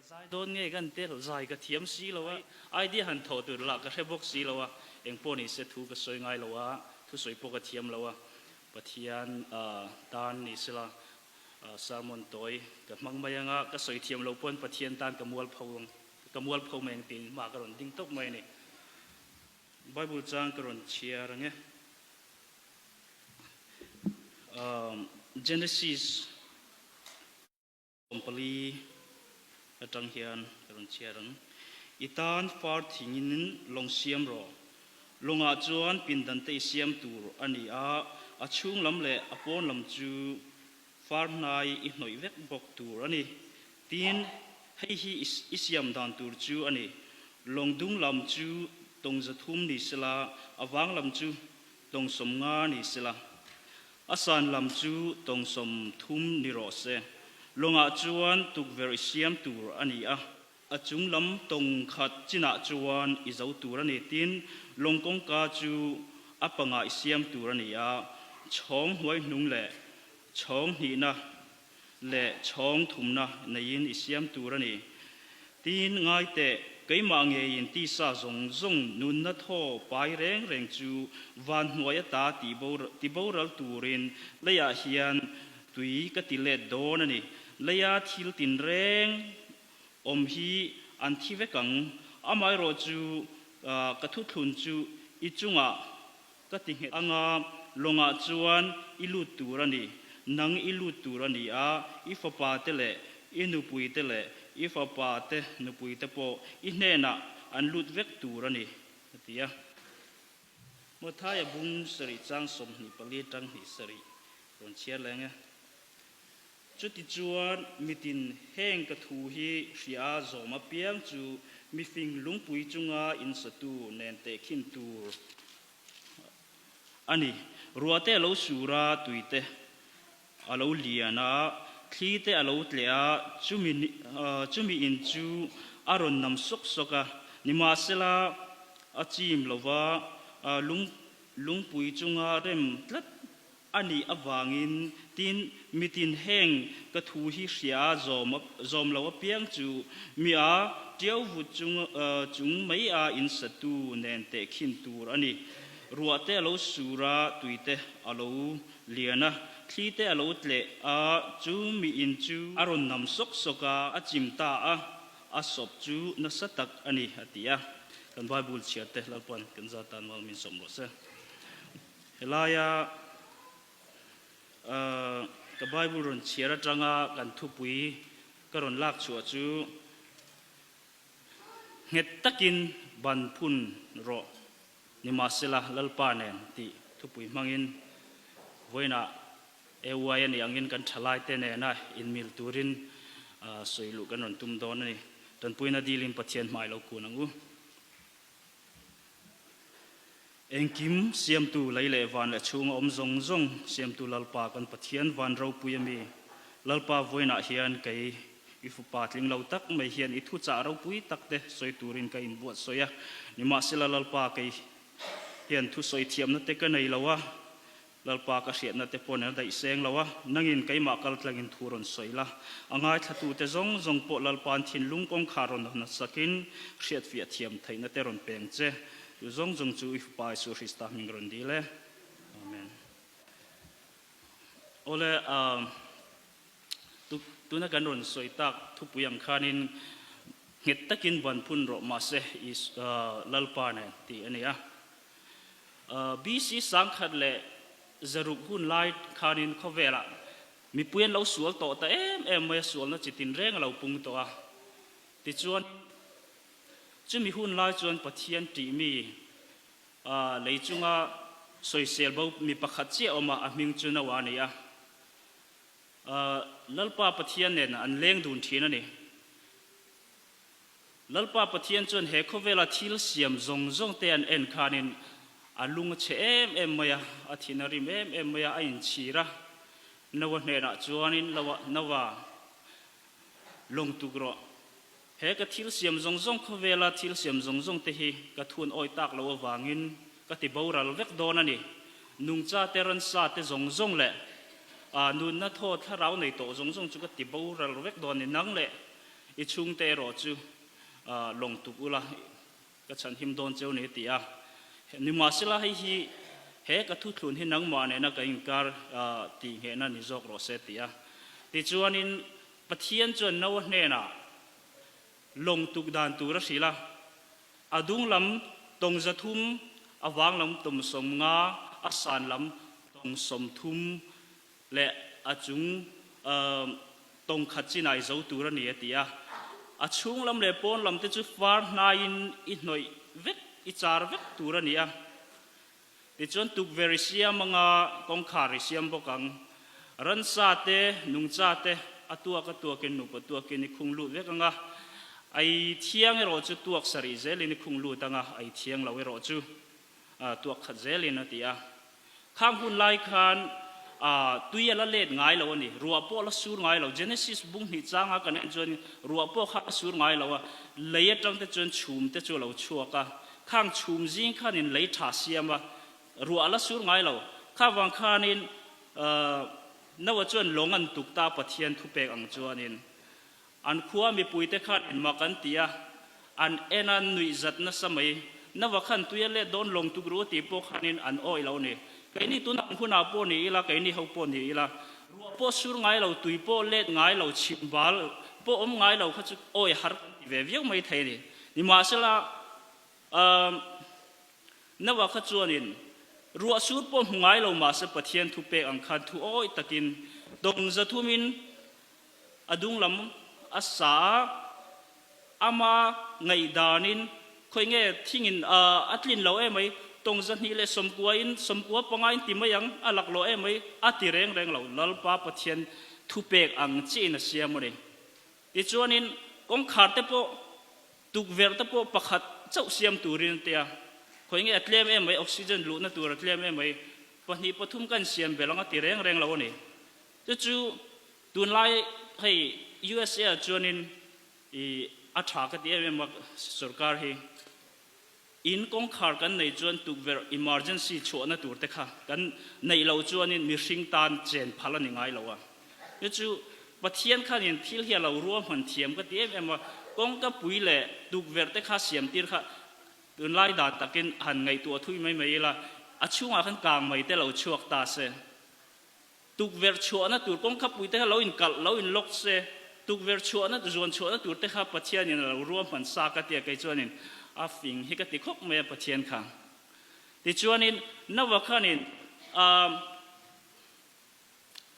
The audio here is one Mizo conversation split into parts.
zai dawn nge kan tel zai ka thiam si lo a, idea han thawh tur lah ka hre bawk si lo a, eng pawh ni se thu ka sawi ngai lo a, thusawi pawh ka thiam lo a, Pathian tan ni sela sermon tawi ka hmang mai anga ka sawi thiam lo pawn Pathian tan ka mualpho ang ka mualpho mai ang tiin hma ka rawn ding tawp mai a ni. Bible chang ka rawn chhiar ang e. Genesis. 4 atang hian ka rawn chhiar ang. I tan far thingin lawng siam rawh. Lawngah chuan pindan te i siam tur a ni a, a chhung lam leh a pawn lam chu far hnai i hnawih vek bawk tur a ni. Tin, hei hi i siam dan tur chu a ni. Lawng dung lam chu tawng 300 ni sela, a vang lam chu tawng 50 ni sela. A san lam chu tawng 30 ni rawh se. Lawngah chuan tukverh i siam tur a ni a, a chung lam tawng khat chinah chuan i zo tur a ni. Tin, lawng kawngka chu a pangah i siam tur a ni a, chhawng hnuai hnung leh chhawng hnihna leh chhawng thumna neiin i siam tur a ni. Tin, ngai teh, keimah ngeiin tisa zawng zawng nunna thaw pai reng reng chu van hnuai ata ti boral turin leiah hian tui ka ti let dawn a ni. Leia thil tin reng awm hi an thi vek ang. Amaherawh chu ka thuthlun chu i chungah Ka ti nghet anga, lawngah chuan i lut tur a ni, nang i lut tur a ni a, i fapa te leh i nupui te leh i fapa te nupui te pawh i hnenah an lut vek tur a ni, a ti a. Mathaia bung sarih chang 24 tang hnih sarih rawn chhiar leng e. Chutichuan mitin heng ka thu hi hria zawm apiang chu mifing lungpui chunga insatu nen tehkhin tur a ni. Ruahte a lo sur a, tuite a lo lian a, thlite a lo tleh a, chumi chumi in chu a rawn nam sawk sawk a. Nimahsela a chim lova, lung lungpui chunga rem tlat A nih avangin, tin, mitin heng ka thu hi hria a zawm zawm lo apiang chu mi a tiau vut chung chung mai a insatu nen tehkhin tur a ni. Ruah te a lo sur a, tui te a lo lian a, thli te a lo tleh a, chu mi in chu a rawn nam sawk sawk a, a chim ta a, a sawp chu nasa tak a ni, a ti a. Kan Bible chhiar te Lalpan kan zat tan mal min sawm rawh se. Helaia ka Bible rawn chhiar atanga kan thupui ka rawn lak chhuah chu Nghet takin ban phun rawh nimahsela Lalpa nen tih thupui hmangin vawiinah AY a nih angin kan thalaite nena inmil turin sawi luh kan rawn tum dawn a ni. Tanpuina dilin Pathian hmai lo kun ang u. Engkim siamtu lei leh van leh chhunga awm zawng zawng siamtu Lalpa kan Pathian van ropui a mi. Lalpa vawiinah hian kei i fapa tling lo tak mai hian i thuchah ropui tak te sawi turin ka inbuatsawi a. Nimahsela Lalpa kei hian thusawi thiamna te ka nei lo a, Lalpa ka hriatna te pawh nen a daih seng lo a, nangin keimah kal tlangin thu rawn sawi la. A ngaithlatute zawng zawng pawh Lalpa'n thinlung kawngkhar rawn hnasakin hriatfiah thiam theihna te rawn peng che. Chu zawng zawng chu i Fapa Jesuh Hrista hming rawn dil e. Amen. Awle, tuna kan rawn sawi tak thupui ang khanin nghet takin ban phun rawh mahse Lalpa nen tih a ni a. BC 1600 hun lai khanin khawvelah mipui an lo sual tawh ta em em mai a, sualna chi tinreng a lo pung tawh a. Tichuan, chumi hun lai chuan Pathian tih mi lei chunga sawisel bo mi pakhat chiah awm a, a hming chu Noah a ni a. Lalpa Pathian nen an leng dun thin a ni. Lalpa Pathian chuan he khawvela thil siam zawng zawng te an en khanin a lung a chhe em em mai a, a thin a rim em em mai a, a inchhir a. Noa hnenah chuanin, Noa, lawng tuk rawh. He ka thil siam zawng zawng khawvela thil siam zawng zawng te hi ka thun awi tak loh avangin ka ti boral vek dawn a ni. Nungcha te, ransa te zawng zawng leh nunna thaw thlarau nei tawh zawng zawng chu ka ti boral vek dawn a ni. Nang leh. I chhungte erawh chu lawng tuk ula ka chhanhim dawn cheu ni ti a. Nimahsela hei hi he ka thuthlun hi nangmah nena ka inkar tih nghehna ni zawk rawh se ti a. Tichuanin Pathian chuan Noa hnenah lawng tuk dan tur a hrilh a, a dung lam tawng 300, a vang lam tawng 50, a san lam tawng 30 leh a chung tawng khat chin ah i zo tur a ni a ti a. A chhung lam leh pawn lam te chu far hnaiin i hnawih vek, i char vek tur a ni a. Tichuan tukverh i siam anga kawngkhar i siam bawk ang. Ransa te, nungcha te a tuak a tuakin nupa tuakin i khung lut vek anga, ai thiang erawh chu tuak sarih zelin i khung lut anga, ai thiang lo erawh chu tuak khat zelin a ti a. Khang hun lai khan tui a la let ngai lo a ni. Ruah pawh a la sur ngai lo. Genesis bung hnih changa kan en chuan ruah pawh kha a sur ngai lo a, lei atang te chuan chhum te chu a lo chhuak a. Khang chhum zing khanin lei tha siam a, ruah a la sur ngai lo. Kha vang khanin Noah chuan lawng an tuk ta Pathian thupek ang chuanin an khua mipuite khan inmak an ti a, an en a nuih zat nasa mai. Noah khan tui a let dawn lawng tuk ru tih pawh khanin an awih lo ni. Keini tun ang hunah pawh ni ila, keini ho pawh ni ila, ruah pawh sur ngai lo, tui pawh let ngai lo, chhim bal pawh awm ngai lo kha chu awih har kan ti ve viau mai thei a ni. Nimahsela, Noah kha chuanin ruah sur pawh hmu ngai lo mahse Pathian thu pek ang khan thu awih takin tawng zathumin a dung lam a sa a, ama ngaihdanin khawi nge thingin a tlin lo emai, tawng 290 in 95 in ti mai ang, a lak lo emai a ti reng reng lo, Lalpa Pathian thu pek ang chiin a siam a ni. Tichuanin kawngkhar te pawh Tukverh te pawh pakhat chauh siam turin a ti a, khawi nge a tlem em mai, oxygen luhna tur a tlem em mai, pahnih pathum kan siam belh ang a ti reng reng lo a ni. Chu chu tunlai hei USA ah chuanin i a tha ka ti em em a sorkar hi in kawngkhar kan nei chuan tukverh emergency chhuahna tur te kha kan neih loh chuanin mihring tan chen phal a ni ngai lo a. Chu chu Pathian khanin thil hi a lo ruahman thiam ka ti em em a, kawngka pui leh tukverh te kha siam tir kha tunlai dan takin han ngaihtuah thui mai mai ila, a chhungah khan kang mai te lo chhuak ta se, tukverh chhuahna tur kawngka pui te kha lo inkalh lo inlock se, tukverh chhuahna zuan chhuahna tur te kha Pathianin a lo ruahman sa ka ti a, kei chuanin a fing hi ka ti khawp mai a Pathian kha. Tichuanin Noah khanin aah.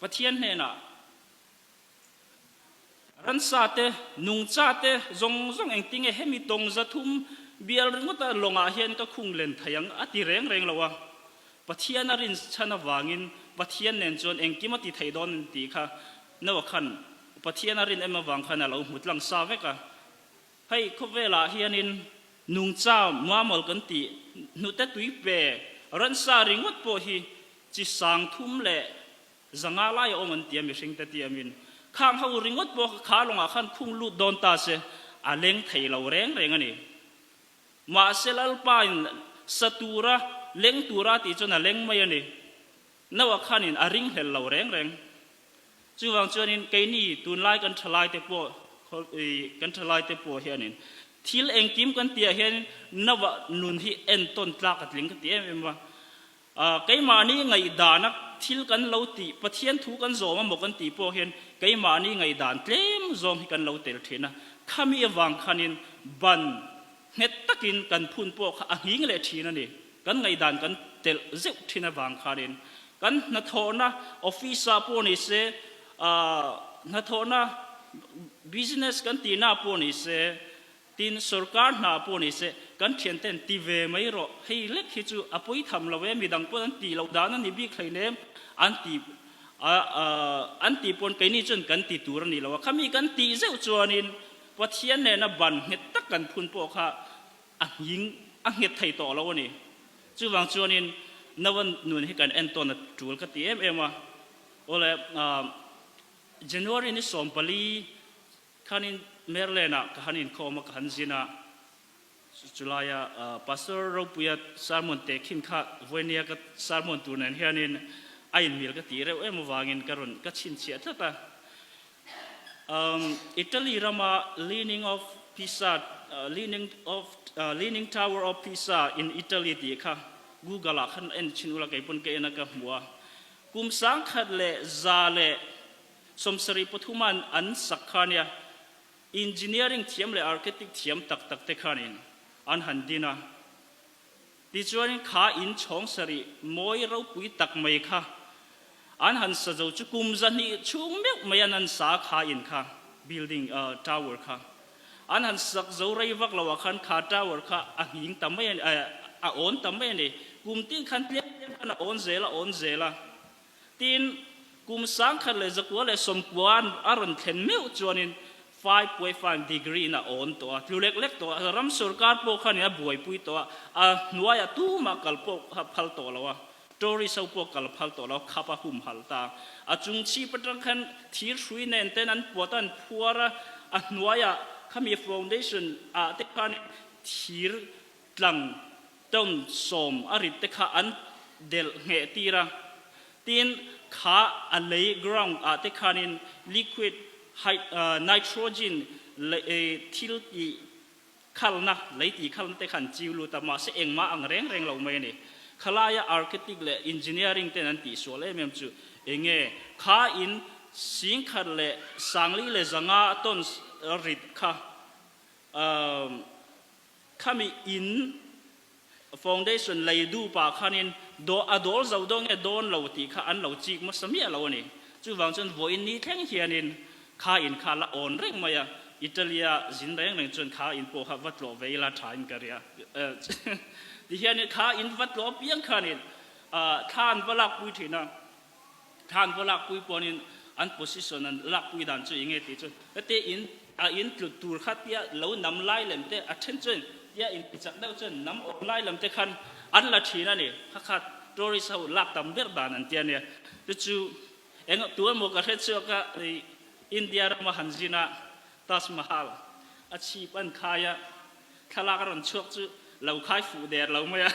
Pathian hnenah ransa te, nungcha te zawng zawng engtinge hemi tawng 300 bial ringawta lawngah hian ka khung len thei ang a ti reng reng lo a. Pathian a rin chhan avangin Pathian nen chuan engkim a ti thei dawn an tih kha Noah khan Pathian a rin em avang khan a lo hmu tlang sa vek a. Hei khawvelah hianin nungcha mammal kan tih hnute tui pe ransa ringawt pawh hi chi 350 lai a awm an ti a mihring te tiamin khang ho ringawt pawh kha lawngah khan khung lut dawn ta se a leng thei lo reng reng a ni. Mahse Lalpain sa tura leng tura tih chuan a leng mai a ni. Noah khanin a ringhlel lo reng reng. Chuvang chuanin keini tunlai kan thalaite pawh kan thalaite pawh hianin thil engkim kan tihah hian Noah nun hi entawn tlak a tling ka ti em em a. Keimahni ngaihdana thil kan lo tih, Pathian thu kan zawm a maw kan tih pawh hian keimahni ngaihdan tlem zawng hi kan lo tel thin a. Khami avang khanin ban nghet takin kan phun pawh kha a nghing leh thin a ni. Kan ngaihdan kan telh zeuh thin avang khanin kan hnathawhna office-ah pawh ni se, hnathawhna business kan tihna pawh ni se, tin sorkar hna pawh ni se, kan thianten ti ve mai rawh, hei lek hi chu a pawi tham lo e, midang pawn an tih loh dan a ni bik hleinem an ti an tih pawn keini chuan kan ti tur a ni lo a, khami kan tih zeuh chuanin Pathian nena ban nghet tak kan phun pawh kha a nghing a nghet thei tawh lo a ni. Chuvang chuanin Noah nun hi kan entawn a tul ka ti em em a. Awle January ni 14 khanin Maryland-ah ka han inkhawm a, ka han zin a. Chulaia Pastor Ropuia sermon teh khin kha vawinia ka sermon tur nen hianin a inmil ka tih reuh em avangin ka rawn ka chhinchhiah tlat a. Um, Italy rama Leaning of Pisa, Leaning of, Leaning Tower of Pisa in Italy tih kha Google ah khan en chhin ula kei pawn ka en a ka hmu a. Kum 1173 an an sak kha nia engineering thiam leh architect thiam tak tak te khanin an han din a. Tichuanin kha in chhawng sarih mawi ropui tak mai kha an han sa zo chu kum 200 chhung meuh mai an han sa kha in kha building tower kha an han sak zo rei vak lo ah khan kha tower kha a nghing ta mai a ni a awn ta mai a ni. Kum tin khan tlem tlem khan a awn zel a awn zel a. Tin, kum 1990 a rawn thlen meuh chuanin 5.5 degree in a awn tawh a, tlu lek lek tawh a, ram sorkar pawh khanin a buaipui tawh a, a hnuaiah tumah kal pawh kha phal tawh lo a, tourist ho pawh kal phal tawh lo, khap a humhalh ta. A chung chhip atang khan thir hrui nen ten an puat a, an phuar a, a hnuaiah khami foundation ah te khan thir tlang Ton 10 a rit te kha an delh ngheh tir a, tin kha a lei ground ah te khanin liquid nitrogen thil tih khalna, lei tih khalna te kha an chiu lut a, mahse engmah ang reng reng lo mai a ni. Khalaia architect leh engineering ten an tihsual em em chu enge kha in 1505 tons rit kha Khami in foundation lei duh pah khanin daw a dawl zo dawn nge dawn lo tih kha an lo chik hmasa miah lo a ni. Chuvang chuan vawiin ni thleng hianin kha in kha la awn reng mai a, Italy-a zin reng reng chuan kha in pawh kha va tlawh ve ila tha in ka ria. Ti hianin kha in va tlawh apiang khanin thla an va lakpui thin a. Thla an va lakpui pawnin an position an lakpui dan chu enge tih chu heti in a in tlut tur kha tia lo nam lai lem te a then chuan tia in ti chak deuh chuan nam awm lai lam te khan an la thin a ni. Kha kha tourist ho lak tam ber dan an ti a nia. Chu chu eng tu emaw ka hre chhuak a India rama han zin a Taj Mahal a chhip an khai a thlalak a rawn chhuak chu lo khai fuh der lo mai a.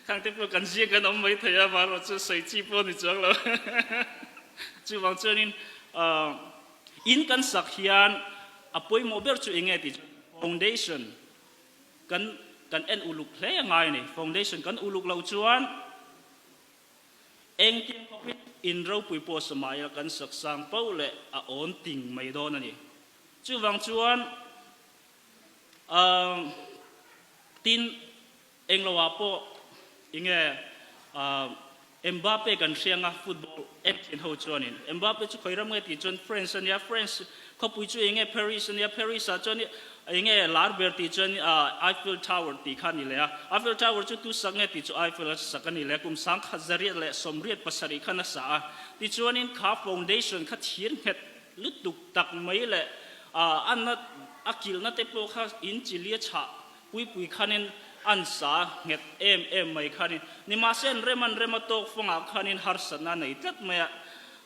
Khang te pawh kan ziak an awm mai thei a, amaherawh chu sawi chi pawh a ni chuang lo. Chuvang chuanin in kan sak hian a pawimawh ber chu eng nge tih chu foundation kan kan en uluk hle a ngai a ni. Foundation kan uluk loh chuan engtin khawpin in ropui pawh samai a kan sak sang poh leh a awn ting mai dawn a ni. Chuvang chuan Tin, engloah pawh enge Mbappe kan hriang a, football en thin ho chuanin Mbappe chu khawi ram nge tih chuan France a nia, France khawpui chu enge Paris a nia, Paris ah chuan enge lar ber tih chuan Eiffel Tower tih kha a ni leh a, Eiffel Tower chu tu sak nge tih chu Eiffel a sak a ni leh a, kum 1987 khan a sa a, tichuanin kha foundation kha thir nghet lutuk tak mai leh a na a kilhna te pawh kha in chili a chhah pui pui khanin an sa nghet em em mai khanin nimahse an rem an rem a tawk fangah khanin harsatna a nei tlat mai a,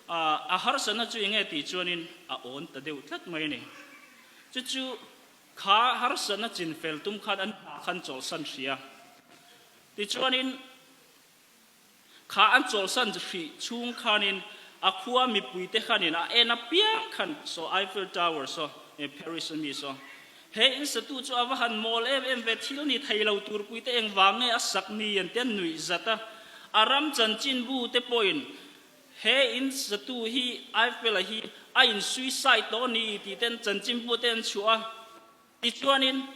a harsatna chu enge tih chuanin a awn ta deuh tlat mai a ni. Chu chu kha harsatna chinfel tum khan an hna khan chawlhsan hria. Tichuanin. Kha an chawlhsan hrih chhung khanin a khua mipuite khanin a en apiang khan saw Eiffel Tower saw Paris ami saw he in satu chu a va han mawl em em ve thil ni thei lo tur puite engvang nge a sak ni an te an nuih zat a a ram chanchinbu te pawhin he in satu hi Eiffel a hi a in suicide tawh ni tih ten chanchinbu te an chhuah a. Tichuanin,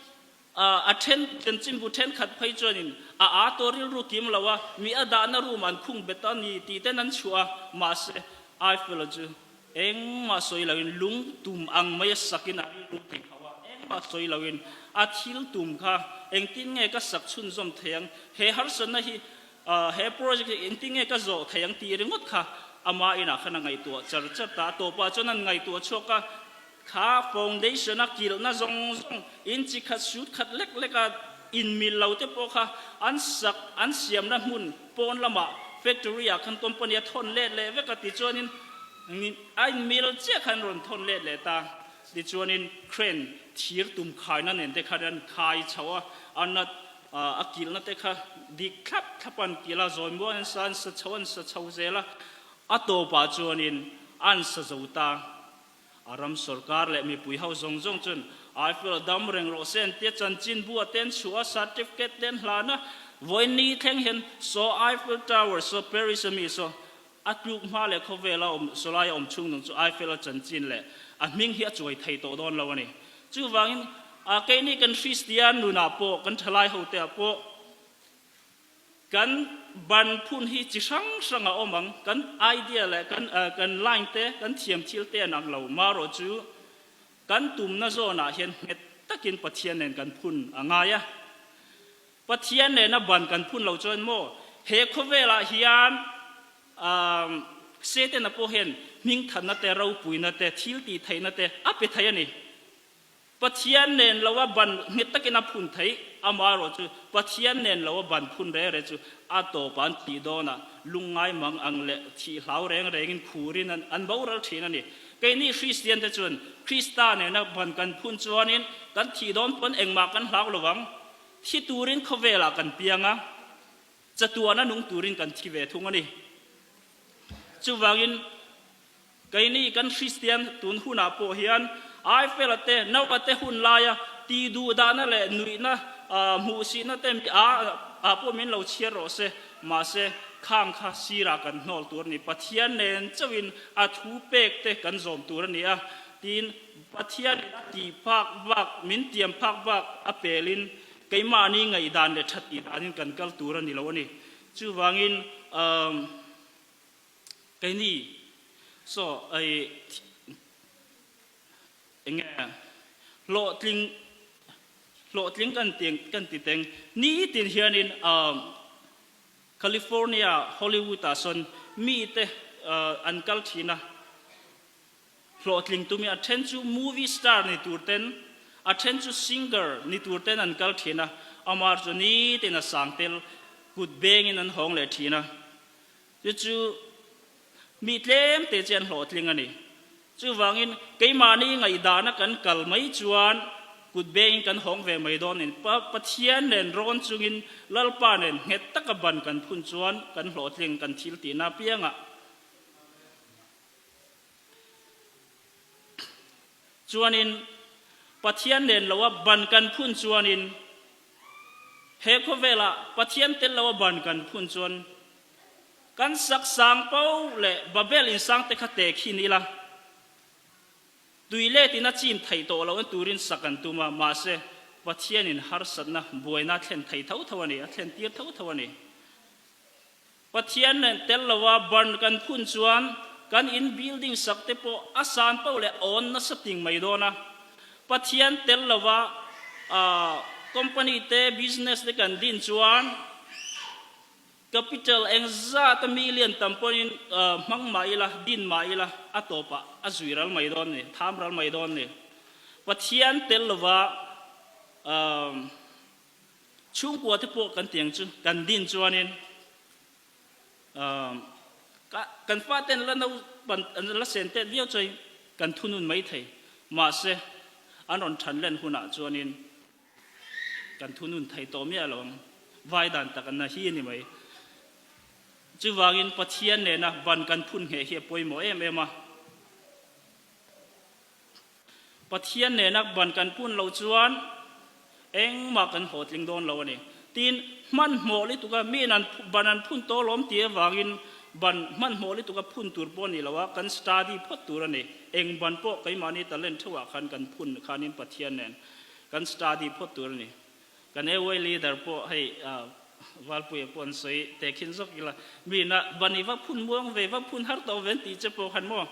a then chanchinbu thenkhat phei chuanin a aa tawh rilru kim lo a, mi a dahna room an khung bet a ni tih ten an chhuah a, mahse Eiffel-a chu engmah sawi loin lung tum ang mai a sakin a rilru ti tho a, engmah sawi loin a thil tum kha engtin nge ka sak chhunzawm thei ang, he harsatna hi, he project hi engtin nge ka zawh thei ang tih ringawt kha ama inah khan a ngaihtuah char char ta a, tawpah chuan an ngaihtuah chhuak a. Kha foundation a kilhna zawng zawng in chi khat shoot khat lek lek a inmil lo te pawh kha an sak an siamna hmun pawn lamah factory ah khan company a thawn let leh vek a tichuanin a inmil chiah khan rawn thawn let leh ta tichuanin crane thir tum khaina nen te khan an khai chho a an a kilhna te kha dik thlap thlap an kilh a zawi muang an sa an sa chho an sa chho zel a a tawpah chuanin. An sa zo ta. A ram sorkar leh mipui ho zawng zawng chuan Eiffel dam reng rawh se an tia chanchinbu a ten chhuah a, certificate te an hlan a, vawiin ni thleng hian saw Eiffel Tower saw Paris a mi saw a tluk hma leh khawvel a awm sawlai a awm chhung zawng chu Eiffel a chanchin leh a hming hi a chuai thei tawh dawn lo a ni. Chuvangin keini kan Kristian nunah pawh kan thalai hote ah pawh Kan ban phun hi chi hrang hrang a awm ang, kan idea leh kan kan line te, kan thiam thil te an ang lo. Marawh chu kan tumna zawnah hian nghet takin Pathian nen kan phun a ngai a. Pathian nena ban kan phun lo chuan maw he khawvelah hian Setana pawh hian hmingthatna te, ropuina te, thil tih theihna te a pe thei a ni. Pathian nen lo a ban nghet takin a phun theih, amaherawh chu Pathian nen lo a ban phun reng reng chu a tawpah an thih dawn a, lungngai mang ang leh thih hlau reng rengin khurin an boral thin a ni. Keini Kristian te chuan Krista nena ban kan phun chuanin kan thih dawn pawn engmah kan hlau lo ang, thi turin khawvelah kan piang a, chatuana nung turin kan thi ve thung a ni. Chuvangin. Keini kan Kristian tun hunah pawh hian Eiffel-a te, Noah te hun laia tih duhdahna leh nuihna, hmuhsihna te mi a pawh min lo chhiar rawh se. Mahse, khang kha sirah kan hnawl tur a ni. Pathian nen chauhin a thu pek te kan zawm tur a ni a, tiin Pathianin a tih phak bak, min tiam phak bak a pelin keimahni ngaihdan leh that tih danin kan kal tur a ni lo a ni. Chuvangin, Keini saw ei enge hlawhtling hlawhtling kan ti kan ti teng nitin hianin California Hollywood ah sawn mite an kal thin a hlawhtling tumi a then chu movie star ni tur ten a then chu singer ni tur ten an kal thin a amar chu nitin a sang tel kut bengin an hawng leh thin a. Chu chu mi tlem te chian hlawhtling a ni. Chuvangin keimahni ngaihdahna kan kal mai chuan kut bengin kan hawng ve mai dawn in Pathian nen rawn chungin Lalpa nen nghet taka ban kan phun chuan kan hlawhtling kan thil tihna apiangah chuanin Pathian nen loa ban kan phun chuanin He khawvelah Pathian tel lo a ban kan phun chuan kan sak sang po leh Babel in sang te kha te khin ila, tui let in a chim theih tawh loh na turin sak an tum a, mahse Pathian in harsatna buaina a thlen thei tho tho a ni, a thlen tir tho tho a ni. Pathian nen tel lo a ban kan phun chuan kan in building sak te pawh a san poh leh awn nasa ting mai dawn a. Pathian tel lo a company te business te kan din chuan capital engzat a million tam pawhin hmang mah ila din mah ila a tawpah a zui ral mai dawn a ni, tham ral mai dawn a ni. Pathian tel lo a Chhungkua te pawh kan tiang chu kan din chuanin kan faten la no an la sen tet viau chuan kan thunun mai thei. Mahse an rawn than len hunah chuanin kan thunun thei tawh miah lo ang. Vai dan tak an na hi a ni mai. Chuvangin Pathian nena ban kan phun ngheh hi a pawimawh em em a. Pathian nena ban kan pun loh chuan engmah kan hlawhtling dawn lo a ni. Tin, hmanhmawh lutuk a, miin an ban an phun tawh lawm tih avangin ban hmanhmawh lutuk a phun tur pawh a ni lo a, kan study phawt tur a ni. Eng ban pawh keimahni talent theuhah khan kan phun khanin Pathian nen kan study phawt tur a ni. Kan AY leader pawh hei Valpuia pawh an sawi tehkhin zawk ila, miin a ban i va phun muang ve, va phun har tawh ve an tih che pawh khan maw?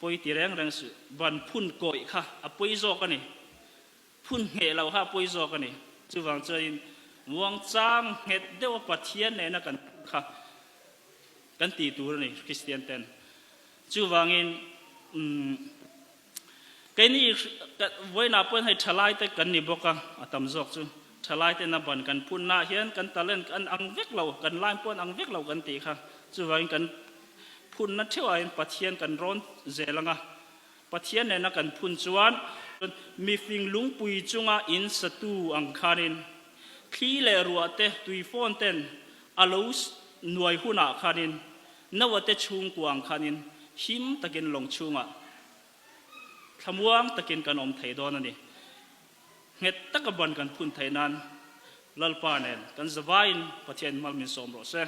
Pawi ti reng reng suh. Ban phun kawih kha a pawi zawk a ni. Phun ngheh loh kha a pawi zawk a ni. Chuvang chuanin muangchang nghet deuha Pathian nena kan phun kha kan ti tur a ni Kristian ten. Chuvangin umm keini vawiinah pawhin hei thalai te kan ni bawk a, a tam zawk chu thalai tena ban kan phunnaah hian kan talent an ang vek lo, kan line pawh an ang vek lo kan tih kha. Chuvangin kan Phunna theuhah hian Pathian kan rawn zel ang a, Pathian nena kan phun chuan mifing lungpui chunga in satu ang khanin thli leh ruah te, tui fawn ten a lo nuai hunah khanin Noah te chhungkua ang khanin him takin lawng chhungah thlamuang takin kan awm thei dawn a ni. Nghet taka ban kan phun theih nan Lalpa nen kan zavaiin Pathian mal min sawm rawh se.